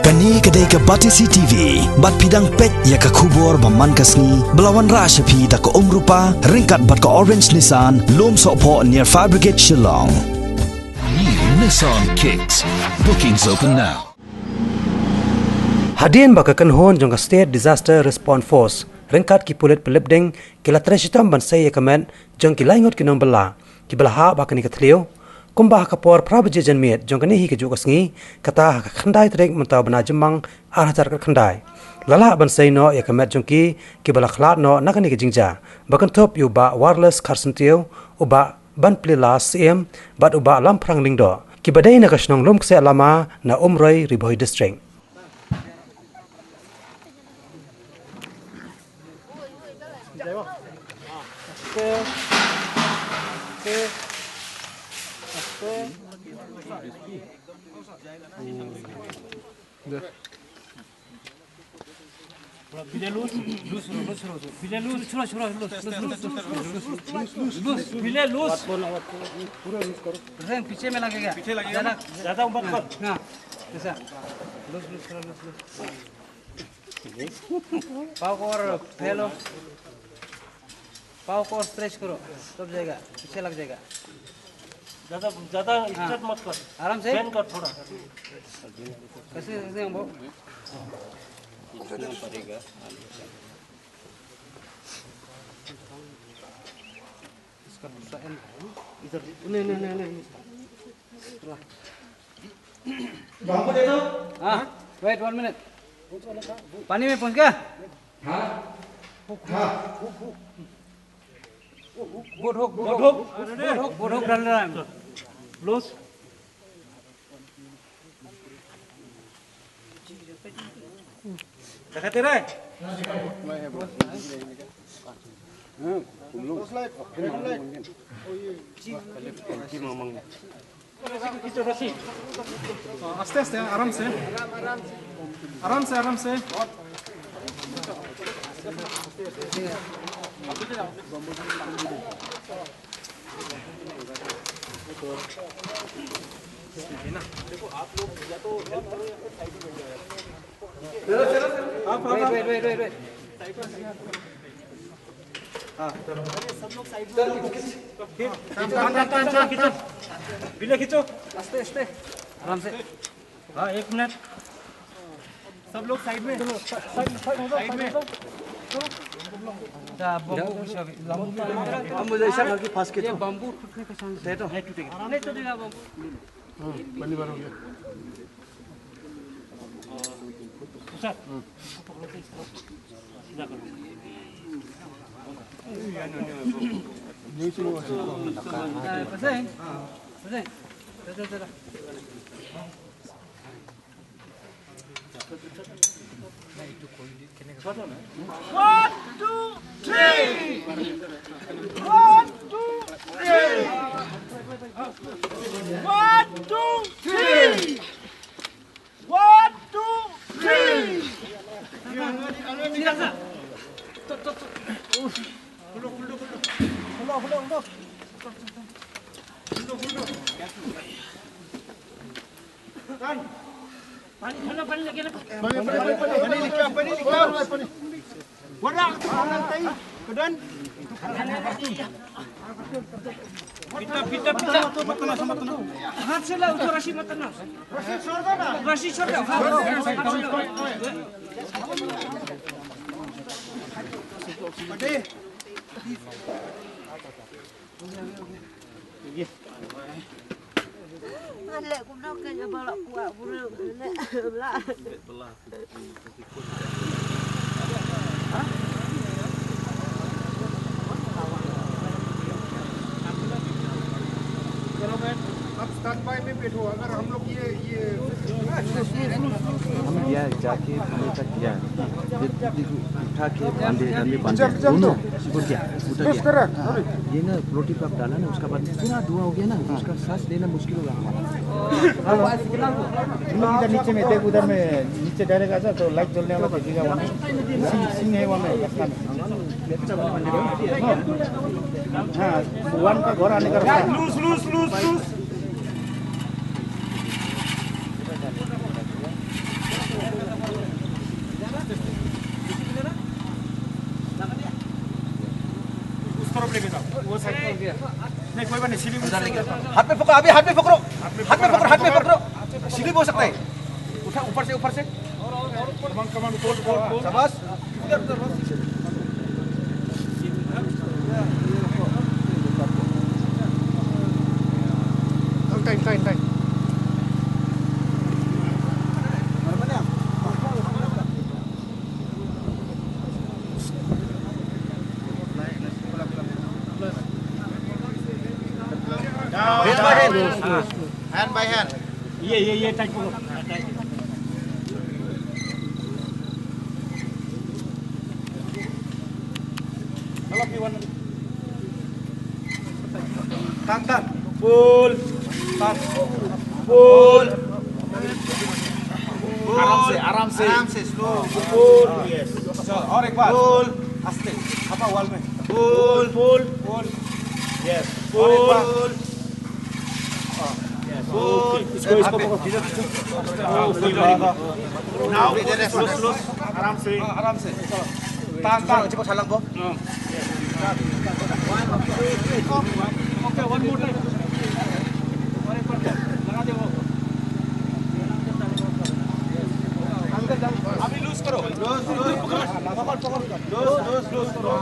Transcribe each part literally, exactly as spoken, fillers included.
Kane ka dei ka Batesi T V, bad phi dang peit ïa ka khubor ba man ka sngi, ba la wanrah sha phi da ka Umrupa, ryngkat bad ka Orange Nissan, Lumsohphoh near Fire Brigade Shillong. New Nissan Kicks. Bookings open now. Hadien ba ka kynhun jong ka State Disaster Response Force ryngkat ki pulit pyllipding ki la trei shitom ban sei ïa ka met jong ki laingut ki nongbylla kiba la hap ha kane ka thliew, kumba ha ka por phra baje janmiet jong kane hi kajuh ka sngi, kata ha ka khyndai tarik mynta u bnai Jymmang ar hajar khatkhyndai. La lah ban sei noh ïa ka met jong ki kiba la khlad noh na kane ka jingjia, ba kynthup ïa u Bah Wireless Kharsyntiew, u Bah Banplila Syiem bad u Bah Lamphrang Lyngdoh, kiba dei na ka shnong Lumkseh Lama na Umroi, Ri Bhoi District. Pile loose, loose, loose, loose, loose. Pile loose, छोड़ो, छोड़ो, loose, loose, loose, loose, loose, loose, loose, pile loose। पूरा loose करो। पीछे में लगेगा। पीछे लगेगा। ज्यादा, ज्यादा ऊपर कर। हाँ, ऐसा। Loose, loose, थोड़ा loose, loose। पाँव को और फैलो। पाँव को और stretch करो, तब जाएगा, पीछे लग जाएगा। ज्यादा, ज्यादा हाँ। Straight मत कर। आराम से। Bend कर थोड़ा। कैसे, कैसे हम वो? इतना पड़ेगा। इसका दूसरा end इधर। नहीं, नहीं, नहीं, नहीं, नहीं। बाबू दे दो। हाँ, wait one minute। पानी में पहुंच गया? हाँ। हाँ। Boat hook, boat hook, boat hook, boat hook डाल रहा है। Loose। दिखाते रहे। खींचो रस्सी। आस्ते आस्ते, आराम से। आराम से, आराम से। Wait, wait, wait, wait, wait। हाँ, चलो। सब लोग साइड में। खींच, खींच, खींच, खींच। पीले खींचो। आस्ते, आस्ते। आराम से। हाँ, एक मिनट। सब लोग साइड में। साइड में। दा, बम्बू कुछ अभी, बम्बू। हम मुझे ऐसा करके फंस के ये तो। बम्बू टूटने का चांस है तो। नहीं टूटेगा। नहीं टूटेगा बम्बू। हाँ, पहली बार हो गया। सर। सीधा करो। One, two, three. One, two, three. One, two, three. One, two, three. पानी ठंडा पानी लेके ना। पानी, पानी, पानी, पानी लेके आओ, पानी लेके आओ। Wala, ang tay. Kedan. Pita, pita, pita. Mata na, mata na. हाथ से लाओ, तो रस्सी मत करना। रस्सी छोड़ दो ना। रस्सी छोड़ दो। पटे। Leh kumno ka ïa ba la kwah briew leh la. चलो मैं अब स्टैंड बाय में बैठो, अगर हम लोग ये, ये हम गया जाके हमें तक गया, ये उठा के बांधे, घर में बांधे, अच्छा, अच्छा, दोनों। तो वो क्या? उठा गया। ये ना प्लोटी पे आप डाला ना, उसका बाद पूरा धुआं हो गया ना, उसका सांस लेना मुश्किल हो रहा हमारा। हेलो। तुम लोग इधर नीचे में देख, उधर में नीचे डायरेक्ट आ जा तो लाइट जलने वाला दिखेगा वहाँ। सिंह, सिंह है वहाँ में, रास्ता में। हाँ, वन का घर आने का रास्ता। Loose, loose, loose, loose. नहीं, कोई बात नहीं, सीढ़ी में से। हाथ में पकड़ो, अभी हाथ में पकड़ो, हाथ में पकड़ो, हाथ में पकड़ो। सीढ़ी बोल सकता है। उठा, ऊपर से, ऊपर से। शाबाश। उधर, उधर, बस। Time, time, time. Hand by hand. Hand by hand. ये, ये, ये टाइट पकड़ो। Tang, tang. Pull. Tang. Pull. आराम से, आराम से। आराम से, slow. Pull. Yes. चलो, और एक बार। Pull. आस्ते। हटा wall में। Pull. Pull. Pull. Yes. और एक बार। Pull. इसको, इसको पकड़ो। Now, slow, slow, आराम से। हाँ, आराम से। Tang, tang. Okay, one more time. अभी लूज करो। Loose, loose, loose. Loose, loose, loose करो।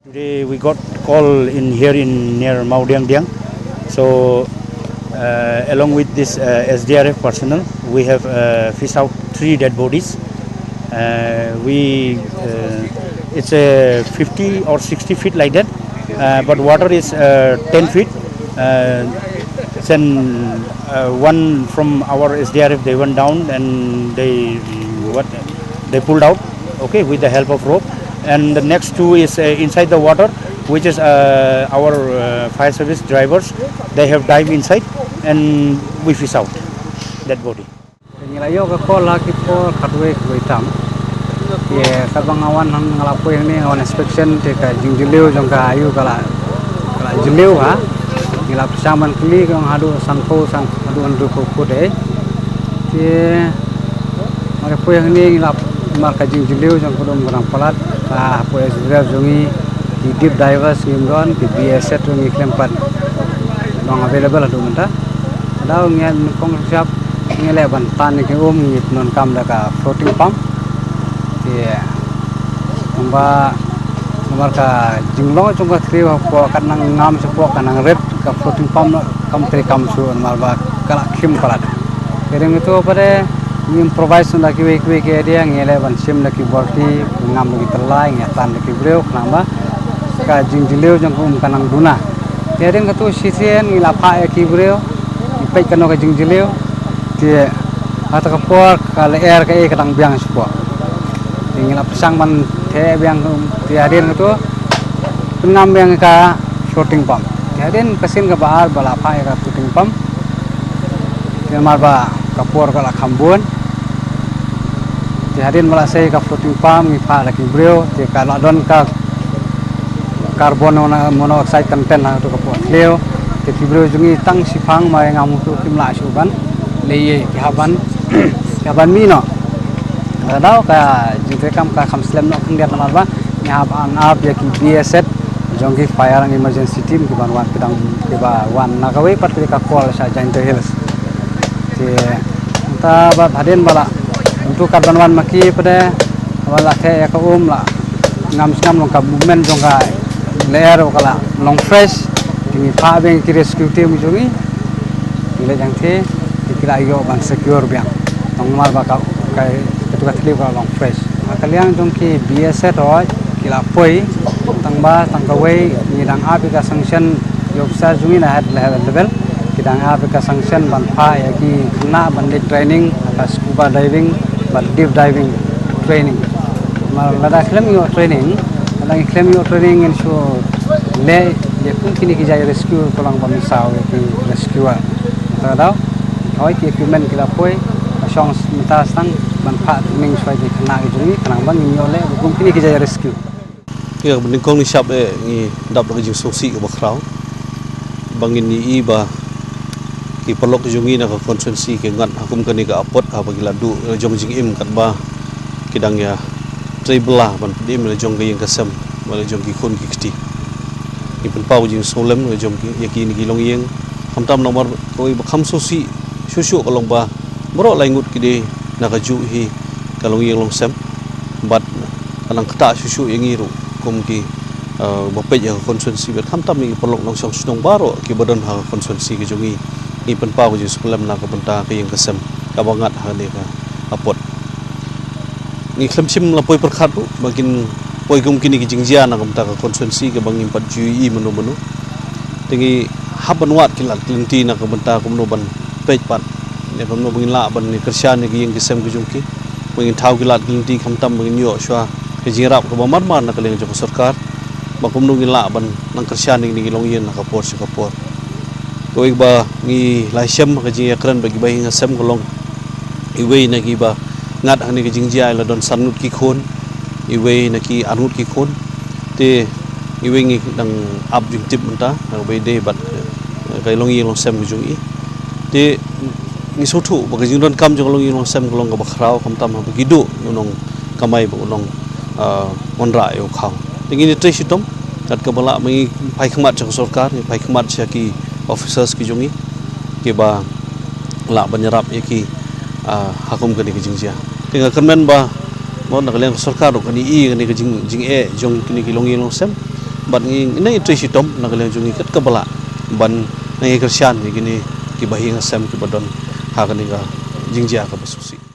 Today we got call in here in near Mawdiangdiang. So, uh, along with this, uh, S D R F personnel, we have, uh, fish out three dead bodies. Uh, we, uh, it's a fifty or sixty feet like that, uh, but water is, uh, ten feet. Uh, then, uh, one from our S D R F, they went down and they, what, they pulled out, okay, with the help of rope. And the next two is, uh, inside the water, which is, uh, our, uh, fire service drivers. They have dived inside and we fish out that body. Ngi la ïoh ka call ha ki por khatwei khatwei tam. Te katba nga wan, nga la poi hangne, nga wan inspection, te ka jingjylliew jong ka ayu ka la, ka la jylliew ha. Ngi la pyrshang ban kylli ka long haduh sanphew, san, haduh hynriewphew phut eh. Te mar poi hangne ngi la, mar ka jingjylliew jong ka dum ka dang palat, ka poi S D R F jong ngi, ki deep divers ngim don, ki B S set jong ngi khlem pat long available haduh mynta. Daw ngi nyngkong shuh ngi leh ban tan ïa ki um, ngi pyndonkam da ka floating pump. Te kumba namar ka jinglong jong ka thliew hapoh, kat nang ngam shapoh, ka nang rit, ka floating pump kam trei kam shuh namar ba ka la khim palat. Te dei ngito pat de ngi improvise da kiwei kiwei ki idea, ngi leh ban shim da ki balti, ngam da ki tyllai, ngi tan da ki briew khnang ba ka jingjylliew jong ka um ka nang duna. Te hadien katu shisien ngi la phah ïa ki briew, ngi peit kano ka jingjylliew. Te hata ka por ka lyer kaei ka dang biang shapoh. Te ngi la pyrshang ban theh biang, te hadien katu pynngam biang ka floating pump. Te hadien ka sien kaba ar ba la phah ïa ka floating pump. Te namar ba ka por ka la kham bun. Te hadien ba la sei ka floating pump ngi phah da ki briew, te ka la don ka carbon mono-, monoxide content ha kato ka por thliew. Te ki briew jong ngi tang shiphang ma ngam utu kim lah shuh ban leh ei, ki hap ban, ki hap ban mih noh. Lada daw ka jingtrei kam ka kham slem noh khyndiat namar ba ngi hap ban ap ïa ki B S set jong ki fire and emergency team ki ban wan, ki dang, ki ba wan na kawei pat ka call sha Jaintia Hills. Te mynta ba hadien ba la, mynta kat ban wan ma ki pat de, ba la theh ïa ka um, la ngam sngam long ka movement jong ka lyer ba ka la long fresh. Te ngi phah biang ki rescue team jong ngi, ngi leit hangtei, te ki la ïoh ban secure biang. Tang namar ba ka, ka, katu ka thliew ka la long fresh. Ha ka liang jong ki B S set hooid ki la poi, tang ba tang kawei ngi dang ap ïa ka sanction, ïa officer jong ngi na head, head level, ki dang ap ïa ka sanction ban phah ïa ki khynnah ban leit training ha ka scuba diving bad deep diving training. Namar lada khlem ïoh training, lada ngi khlem ïoh training ngin shu leh ïa kum kine ki jait rescue, ka long ba mynsaw ïa ki rescuer. Te daw Hoi ki equipment ki la poi, shong mynta stang ban phah training shwa ki khynnah ki jong ngi, khnang ba ngin ïoh leh kum kine ki jait rescue. Ïa, nyngkong nyngkong ngi shap eh ngi dap da ka jingsngewsih kaba khraw ba ngin ïohi ba ki paralok ki jong ngi na ka constituency ki ngat ha kum kane ka apot haba ki la duh la jong jingim katba ki dang ïa trei bylla ban pynim la jong ka ïing ka sem, la jong ki khun ki kti. Ngi pynpaw ka jingsngewlem la jong ki, ïa kine ki longïing, khamtam namar kawei ba kham sngewsih shuh shuh ka long ba baroh lai ngut ki dei na kajuh hi ka longïing longsem. Bad ka nang ktah shuh shuh ïa ngi ruh kum ki, eh, ba peit ïa ka constituency bad khamtam ïa ki paralok nongshong shnong baroh kiba don ha ka constituency ka jong ngi. Ngi pynpaw ka jingsngewlem na ka bynta ka ïing ka sem kaba ngat ha kane ka apot. Ngi khlem shym la poi pyrkhat ruh ba kin poi kum kine ki jingjia na ka bynta ka constituency kaba ngim pat ju ïohi mano mano. Te ngi hap ban wad ki lad ki lynti na ka bynta kumno ban peit pat ne kumno ba ngin lah ban ïa kyrshan ïa ki ïing ki sem ki jong ki. Ba ngin thaw ki lad ki lynti khamtam ba ngin ïoh shuwa ka jingïarap kaba mar mar na ka liang jong ka sorkar, ba kumno ngin lah ban nang kyrshan ïa kine ki longïing na ka por sha ka por. Kawei ba ngi la shem ha ka jingïakren bad ki bahaïing hasem ka long, iwei na kiba ngat ha kane ka jingjia i la don san ngut ki khun, iwei na ki ar ngut ki khun. Te iwei ngi dang ap jingtip mynta, na kaba ïadei bad, eh, ka longïing longsem ka jong i. Te ngi sngewthuh ba ka jingdonkam jong ka longïing longsem ka long kaba khraw, khamtam haba ki duh u nongkamai bad u nong, ah, wanrah ïa u khaw. Te ngin ïatrei shitom kat kaba lah, ba ngi phai khmat sha ka sorkar, ngi phai khmat sha ki officers ki jong ngi kiba lah ban ïarap ïa ki, ah, ha kum kane ka jingjia. Te nga kyrmen ba mo na ka liang ka sorkar ruh kan ïohi ïa kane ka jing, jingeh jong kine ki longïing longsem. Bad ngi, ngi nang ïatrei shitom na ka liang jong ngi kat kaba lah ban nang ïa kyrshan ïa kine ki bahaïing hasem kiba don ha kane ka jingjia kaba sngewsih.